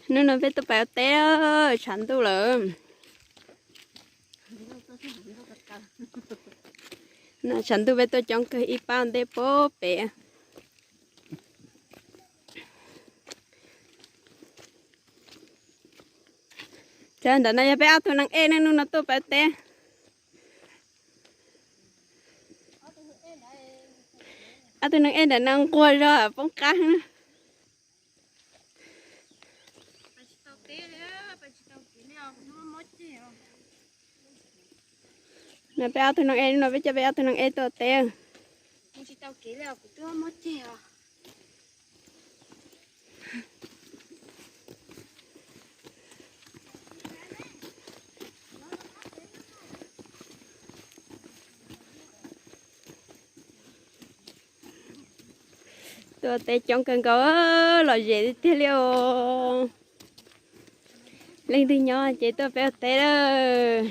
Hnub no peb tuaj pais ua teb, tshav ntuj lawm. Tshav ntuj peb tuaj coob kawg, ib pab ntej puag pem. Cov nram no yog peb ob tug neeg ej, hnub no tuaj pais ua teb. Ob tug neeg ej nram no nquag zog poob qab. No peb ob tug neeg ej, no peb coj peb ob tug neeg ej tuaj ua teb. Tuaj ua teb coob kawg nkaus, lom zem tiag tiag li os. Leej twg nyob ces tuaj peb ua teb lawm.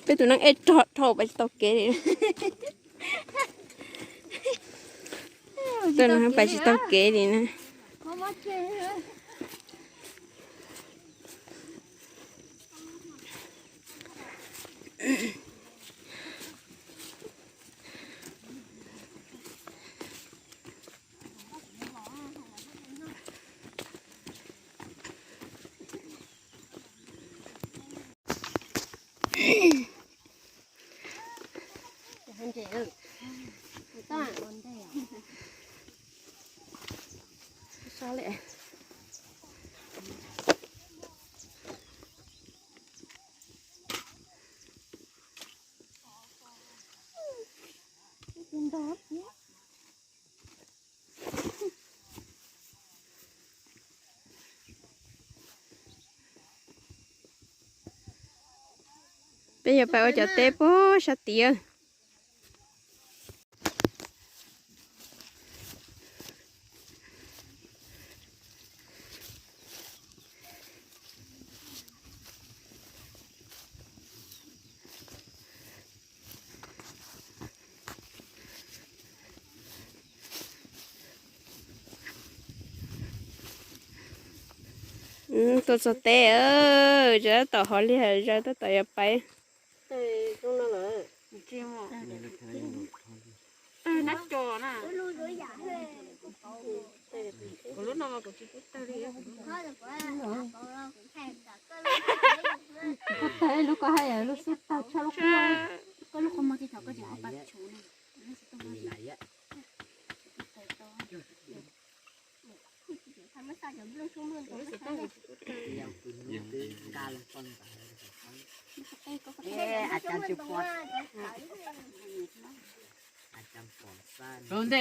Peb tus neeg ej rog dhau pais tsis tau kev li. Tuaj no pais tsis tau kev li na. Peb yuav pais ua cov teb puag sab tid. Tuaj txog teb, tab tom hov li hais, zaws tab tom yuav pais. Koj tawg lub, koj haj yam lub xub tawg tshaj lub qub. Koj lub qhov muag tsis thaum koj tsis tau pab tshum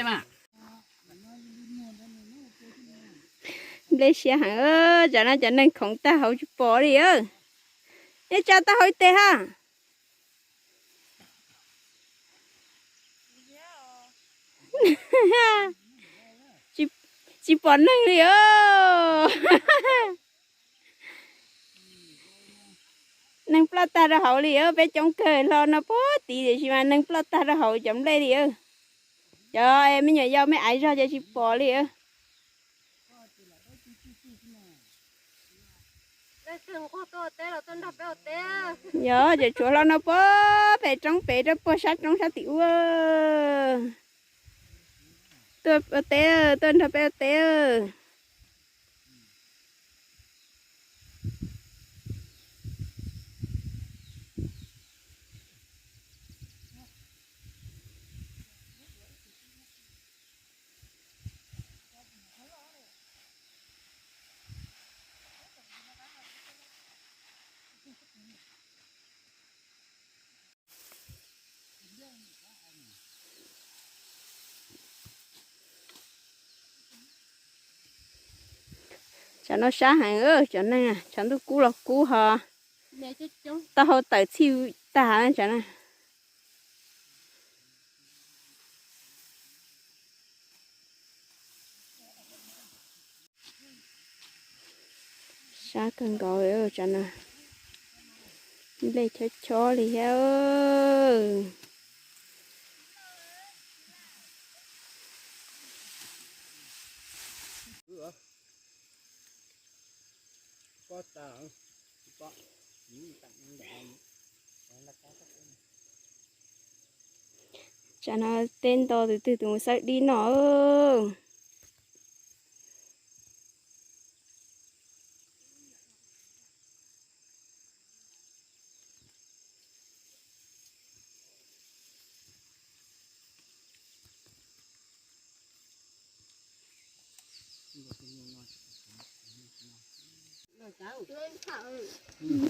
na. Nplej siab heev, tsam no cov neeg khoov tag hauv tsis pom li. Nej tsa tau hauv ib teg ha. Tsis pom neeg li os. Neeg ploj tag rau hauv li os, peb coob kawg hlo no puag tid tiam sis mas neeg ploj tag rau hauv cov nplej li. Cov me nyuam yaus me aiv zog ces tsis pom li. Yog ces tshuav hlo no puag pem roob pem rau puag sab roob sab tim ub. Tuaj ua teb, tuaj nrog peb ua teb. Tsam no sab heev, cov neeg, tshav ntuj kub los kub ho taub hau tawm txhij tag tsam no. Sab kawg nkaus li tsam no. Nplej chob chob li thiab. Tsam no teb nto tus twg tus mus xawb dib noj.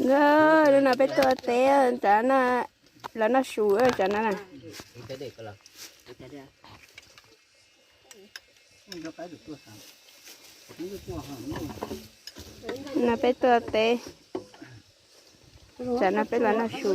Lub no peb tuaj teb, tsam no lawv noj su tsam no na. No peb tuaj teb, tsam no peb los noj su.